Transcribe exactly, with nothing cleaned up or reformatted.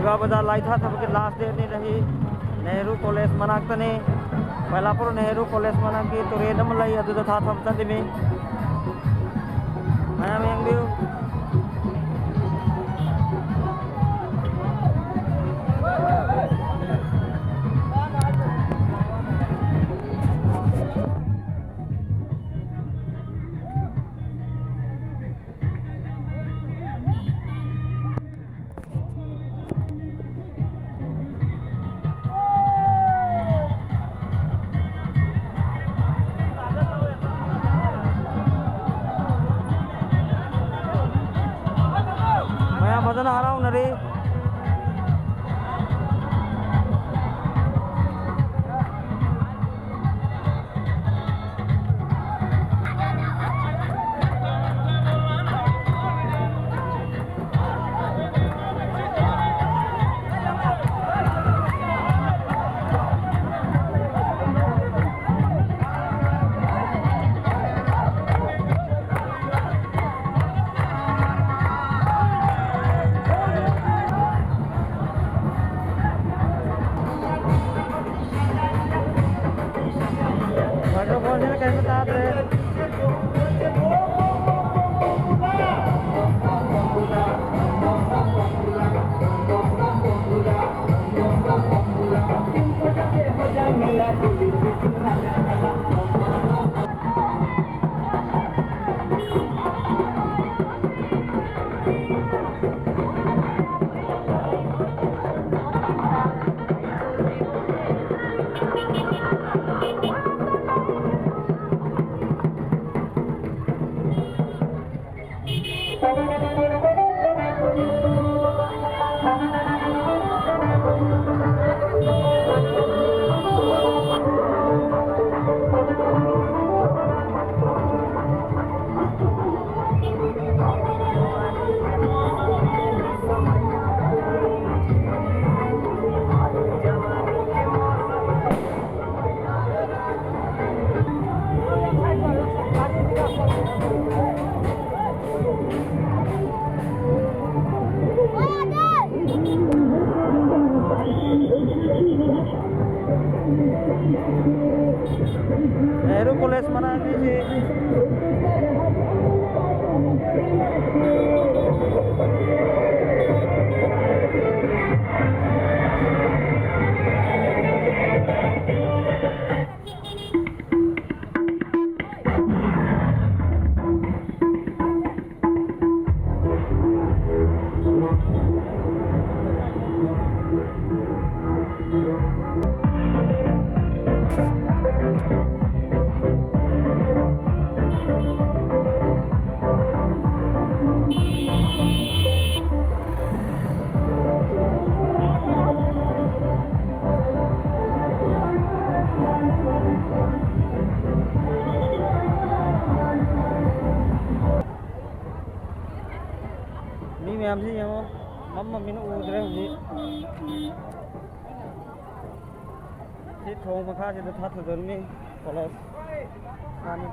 ꯕꯖꯥꯔ ꯂꯥꯏ ꯊꯥ ꯊꯕꯛꯀꯤ last date ꯅꯤ ꯉꯁꯤ꯫ ꯅꯦꯍꯔꯨ ꯀꯣꯂꯦꯖ ꯃꯅꯥꯛꯇꯅꯤ꯫ ꯃꯩꯂꯥꯄꯨꯔ ꯅꯦꯍꯔꯨ ꯀꯣꯂꯦꯖ ꯃꯅꯥꯛꯀꯤ ꯇꯨꯔꯦꯜ ꯑꯃ ꯂꯩ, ꯑꯗꯨꯗ ꯊꯥ ꯊꯕꯛ ꯆꯠꯂꯤꯃꯤ꯫ ꯃꯌꯥꯝ ꯌꯦꯡꯕꯤꯌꯨ꯫ ꯃꯌꯥꯝ ꯐꯖꯅ ꯍꯔꯥꯎꯅꯔꯤ꯫ ꯅꯦꯍꯔꯨ ꯀꯣꯂꯦꯖ ꯃꯅꯥꯛꯅꯤ ꯁꯤ꯫ ꯃꯤ ꯃꯌꯥꯝꯁꯤ ꯌꯦꯡꯉꯣ, ꯃꯝꯃꯃꯤꯅ ꯎꯗ꯭ꯔꯦ ꯍꯧꯖꯤꯛ꯫ ꯁꯤ ꯊꯣꯡ ꯃꯈꯥꯁꯤꯗ ꯊꯥꯊꯗꯣꯔꯤꯃꯤ ꯀꯣꯂꯦꯖ ꯃꯥꯅꯤ꯫